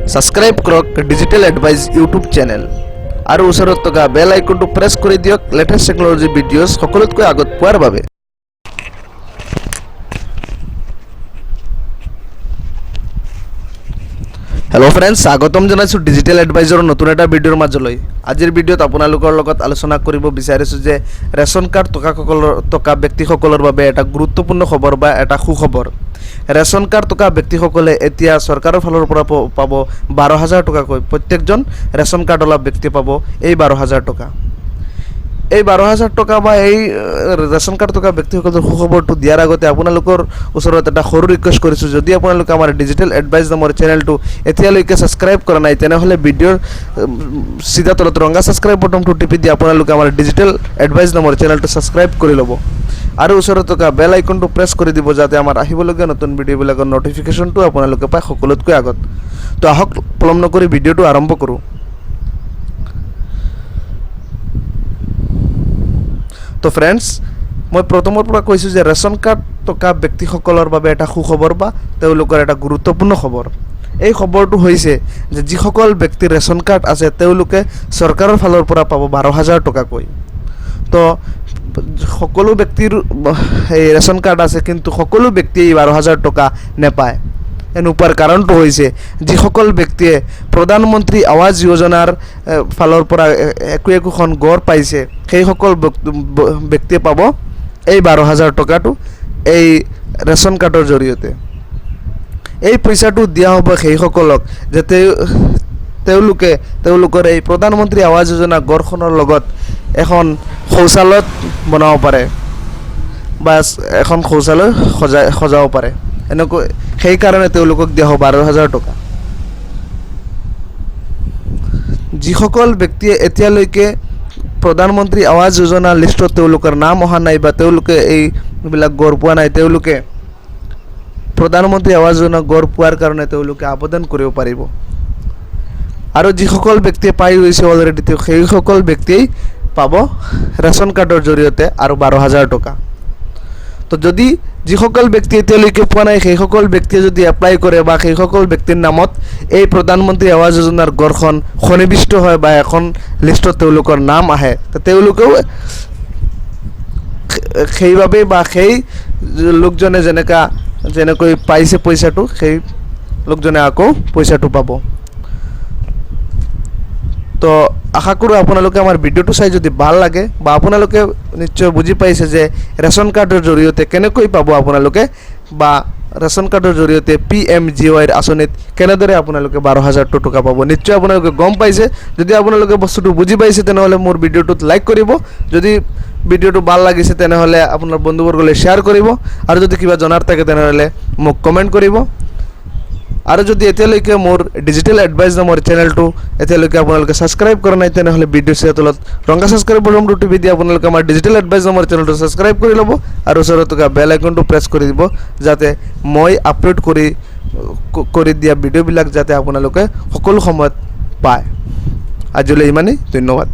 Subscribe কৰক digital advice YouTube channel আৰু ওচৰত থকা বেল আইকনটো প্ৰেছ কৰি দিয়ক লেটেষ্ট টেকন'লজি ভিডিঅ'ছ সকলোতকৈ আগত পোৱাৰ বাবে। হেল্ল' ফ্ৰেণ্ডছ, স্বাগতম জনাইছোঁ ডিজিটেল এডভাইজৰৰ নতুন এটা ভিডিঅ'ৰ মাজলৈ। আজিৰ ভিডিঅ'ত আপোনালোকৰ লগত আলোচনা কৰিব বিচাৰিছোঁ যে ৰেচন কাৰ্ড থকা ব্যক্তিসকলৰ বাবে এটা গুৰুত্বপূৰ্ণ খবৰ বা এটা সুখবৰ। ৰেচন কাৰ্ড থকা ব্যক্তিসকলে এতিয়া চৰকাৰৰ ফালৰ পৰা পাব 12,000 টকাকৈ। প্ৰত্যেকজন ৰেচন কাৰ্ড ব্যক্তিয়ে পাব এই 12,000 টকা। এই 12,000 টকা বা এই ৰেচন কাৰ্ড থকা ব্যক্তিসকলৰ সুখবৰটো দিয়াৰ আগতে আপোনালোকৰ ওচৰত এটা সৰু ৰিকুৱেষ্ট কৰিছোঁ। যদি আপোনালোকে আমাৰ ডিজিটেল এডভাইচ নামৰ চেনেলটো এতিয়ালৈকে ছাবস্ক্ৰাইব কৰা নাই, তেনেহ'লে ভিডিঅ'ৰ চিধা তলত ৰঙা ছাবস্ক্ৰাইব বটনটো টিপি দি আপোনালোকে আমাৰ ডিজিটেল এডভাইচ নামৰ চেনেলটো ছাবস্ক্ৰাইব কৰি ল'ব আৰু ওচৰত থকা বেল আইকনটো প্ৰেছ কৰি দিব, যাতে আমাৰ আহিবলগীয়া নতুন ভিডিঅ'বিলাকৰ ন'টিফিকেশ্যনটো আপোনালোকে পায় সকলোতকৈ আগত। তো আহক, পলম নকৰি ভিডিঅ'টো আৰম্ভ কৰোঁ। তো ফ্ৰেণ্ডছ, মই প্ৰথমৰ পৰা কৈছোঁ যে ৰেচন কাৰ্ড থকা ব্যক্তিসকলৰ বাবে এটা সুখবৰ বা তেওঁলোকৰ এটা গুৰুত্বপূৰ্ণ খবৰ। এই খবৰটো হৈছে যে যিসকল ব্যক্তিৰ ৰেচন কাৰ্ড আছে, তেওঁলোকে চৰকাৰৰ ফালৰ পৰা পাব 12,000 টকাকৈ। তো সকলো ব্যক্তিৰ এই ৰেচন কাৰ্ড আছে, কিন্তু সকলো ব্যক্তিয়ে এই 12,000 টকা নেপায়। এই নোপোৱাৰ কাৰণটো হৈছে যিসকল ব্যক্তিয়ে প্ৰধানমন্ত্ৰী আৱাস যোজনাৰ ফালৰ পৰা একো একোখন ঘৰ পাইছে, সেইসকল ব্যক্তিয়ে পাব এই 12,000 টকাটো এই ৰেচন কাৰ্ডৰ জৰিয়তে। এই পইচাটো দিয়া হ'ব সেইসকলক যে তেওঁলোকে তেওঁলোকৰ এই প্ৰধানমন্ত্ৰী আৱাস যোজনা ঘৰখনৰ লগত এখন শৌচালয় বনাব পাৰে বা এখন শৌচালয় সজাব পাৰে। এনেকৈ সেইকাৰণে তেওঁলোকক দিয়া হ'ব 12,000 টকা। যিসকল ব্যক্তিয়ে এতিয়ালৈকে প্ৰধানমন্ত্ৰী আৱাস যোজনা লিষ্টত তেওঁলোকৰ নাম অহা নাই বা তেওঁলোকে এইবিলাক গড় পোৱা নাই, তেওঁলোকে প্ৰধানমন্ত্ৰী আৱাস যোজনা গড় পোৱাৰ কাৰণে তেওঁলোকে আবেদন কৰিব পাৰিব। আৰু যিসকল ব্যক্তিয়ে পাই গৈছে অলৰেডি, সেইসকল ব্যক্তিয়েই পাব ৰেচন কাৰ্ডৰ জৰিয়তে আৰু 12,000 টকা। তো যদি যিসকল ব্যক্তিয়ে এতিয়ালৈকে পোৱা নাই, সেইসকল ব্যক্তিয়ে যদি এপ্লাই কৰে বা সেইসকল ব্যক্তিৰ নামত এই প্ৰধানমন্ত্ৰী আৱাস যোজনাৰ ঘৰখন সন্নিৱিষ্ট হয় বা এখন লিষ্টত তেওঁলোকৰ নাম আহে, তো তেওঁলোকেও সেইবাবেই বা সেই লোকজনে যেনেকৈ পাইছে পইচাটো, সেই লোকজনে আকৌ পইচাটো পাব। তো আশা কৰোঁ আপোনালোকে আমাৰ ভিডিঅ'টো চাই যদি ভাল লাগে বা আপোনালোকে নিশ্চয় বুজি পাইছে যে ৰেচন কাৰ্ডৰ জৰিয়তে কেনেকৈ পাব আপোনালোকে বা ৰেচন কাৰ্ডৰ জৰিয়তে PMJYৰ আঁচনিত কেনেদৰে আপোনালোকে 12,000 টকা পাব, নিশ্চয় আপোনালোকে গম পাইছে। যদি আপোনালোকে বস্তুটো বুজি পাইছে, তেনেহ'লে মোৰ ভিডিঅ'টোত লাইক কৰিব। যদি ভিডিঅ'টো ভাল লাগিছে, তেনেহ'লে আপোনাৰ বন্ধুবৰ্গলৈ শ্বেয়াৰ কৰিব আৰু যদি কিবা জনাৰ থাকে, তেনেহ'লে মোক কমেণ্ট কৰিব। আৰু যদি এতিয়ালৈকে মোৰ ডিজিটেল এডভাইচ নামৰ চেনেলটো এতিয়ালৈকে আপোনালোকে ছাবস্ক্ৰাইব কৰা নাই, তেনেহ'লে ভিডিঅ' চিৰ তলত ৰঙা ছাবস্ক্ৰাইব বটনটো টিপি দি আপোনালোকে আমাৰ ডিজিটেল এডভাইচ নামৰ চেনেলটো ছাবস্ক্ৰাইব কৰি ল'ব আৰু ওচৰত থকা বেল আইকনটো প্ৰেছ কৰি দিব, যাতে মই আপলোড কৰি দিয়া ভিডিঅ'বিলাক যাতে আপোনালোকে সকলো সময়ত পায়। আজিলৈ ইমানেই, ধন্যবাদ।